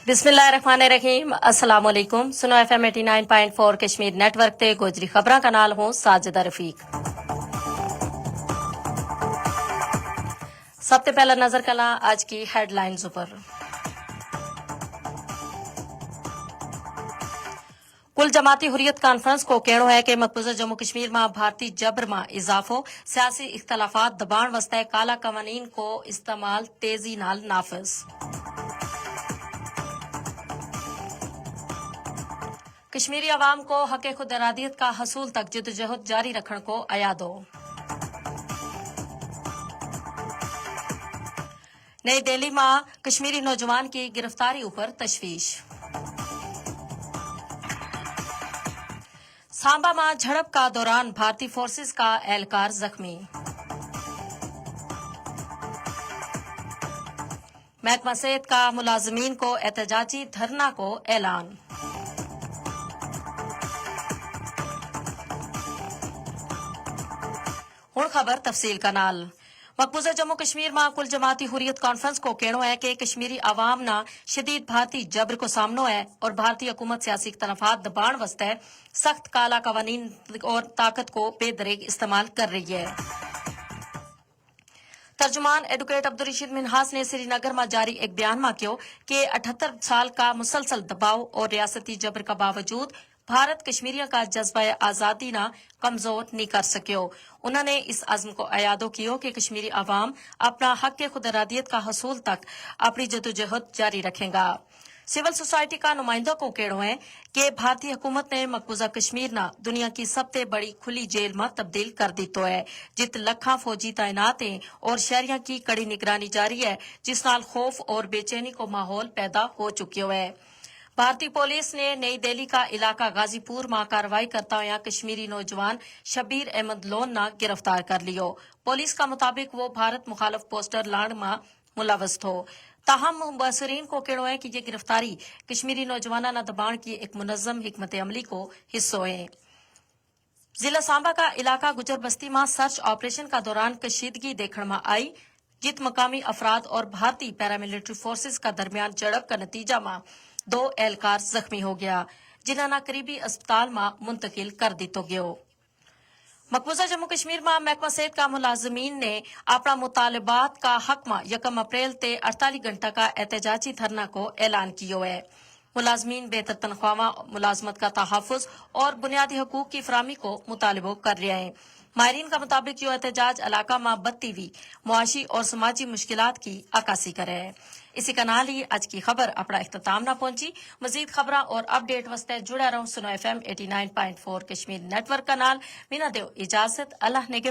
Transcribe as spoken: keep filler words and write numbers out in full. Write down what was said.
بسم اللہ الرحمن الرحیم، السلام علیکم۔ سنو ایف ایم ایٹی نائن پوائنٹ فور کشمیر نیٹ ورک تے گوجری خبراں کا نال ہوں ساجدہ رفیق۔ سب تے پہلا نظر کلاں آج کی ہیڈ لائنز اپر۔ کل جماعتی حریت کانفرنس کو کہنو ہے کہ مقبوضہ جموں کشمیر ما بھارتی جبر ما اضافو، سیاسی اختلافات دبان واسطے کالا قوانین کو استعمال تیزی نال نافذ۔ کشمیری عوام کو حق خود ارادیت کا حصول تک جدوجہد جاری رکھن کو ایادو۔ نئی دہلی ما کشمیری نوجوان کی گرفتاری اپر تشویش۔ سانبا ما جھڑپ کا دوران بھارتی فورسز کا اہلکار زخمی۔ محکمہ صحت کا ملازمین کو احتجاجی دھرنا کو اعلان۔ ہن خبر تفصیل کا نال۔ مقبوضہ جموں کشمیر ما کل جماعتی حریت کانفرنس کو کہنو ہے کہ کشمیری عوام نا شدید بھارتی جبر کو سامنو ہے اور بھارتی حکومت سیاسی اختلافات دبان واسطے سخت کالا قوانین اور طاقت کو بے دریک استعمال کر رہی ہے۔ ترجمان ایڈوکیٹ عبدالرشید منہاس نے سری نگر ما جاری ایک بیان ما کہیو کہ اٹھہتر سال کا مسلسل دباؤ اور ریاستی جبر کا باوجود بھارت کشمیریاں کا جذبہ آزادی نا کمزور نہیں کر سکیو۔ انہوں نے اس عزم کو ایادو کیو کہ کشمیری عوام اپنا حق خود ارادیت کا حصول تک اپنی جدوجہد جاری رکھیں گا۔ سول سوسائٹی کا نمائندہ کو کہنو ہے کہ بھارتی حکومت نے مقبوضہ کشمیر نا دنیا کی سب تے بڑی کھلی جیل ما تبدیل کر دیتو ہے، جت لکھاں فوجی تعینات ہیں اور شہریاں کی کڑی نگرانی جاری ہے، جس نال خوف اور بے چینی کو ماحول پیدا ہو چکیو ہے۔ بھارتی پولیس نے نئی دہلی کا علاقہ غازی پور ما کارروائی کرتا ہویا کشمیری نوجوان شبیر احمد لون نا گرفتار کر لیو۔ پولیس کا مطابق وہ بھارت مخالف پوسٹر لانڈ ما ملوث تھو۔ تاہم مبصرین کو کہنو ہے کہ یہ گرفتاری کشمیری نوجواناں نا دبان کی ایک منظم حکمت عملی کو حصو ہیں۔ ضلع سانبا کا علاقہ گجر بستی ما سرچ آپریشن کا دوران کشیدگی دیکھن ما آئی، جت مقامی افراد اور بھارتی پیراملٹری فورسز کا درمیان جھڑپ کا نتیجہ ما دو اہلکار زخمی ہو گیا، جنہاں نا قریبی اسپتال ما منتقل کر دیتو گیو۔ مقبوضہ جموں کشمیر ما محکمہ صحت کا ملازمین نے اپنا مطالبات کا حق ما یکم اپریل تے اڑتالیس گھنٹہ کا احتجاجی دھرنا کو اعلان کیو ہے۔ ملازمین بہتر تنخواہاں، ملازمت کا تحفظ اور بنیادی حقوق کی فراہمی کو مطالبو کر رہیا ہیں۔ ماہرین کا مطابق یوہ احتجاج علاقہ ما بدتی وی معاشی اور سماجی مشکلات کی عکاسی کرے ہیں۔ اسی کا نال ہی اج کی خبر اپنا اختتام نا پہنچی۔ مزید خبراں اور اپڈیٹ واسطے جڑا رہو سنو ایف ایم ایٹی نائن پوائنٹ فور کشمیر نیٹ ورک کا نال۔ مینا دیو اجازت، اللہ نگہ۔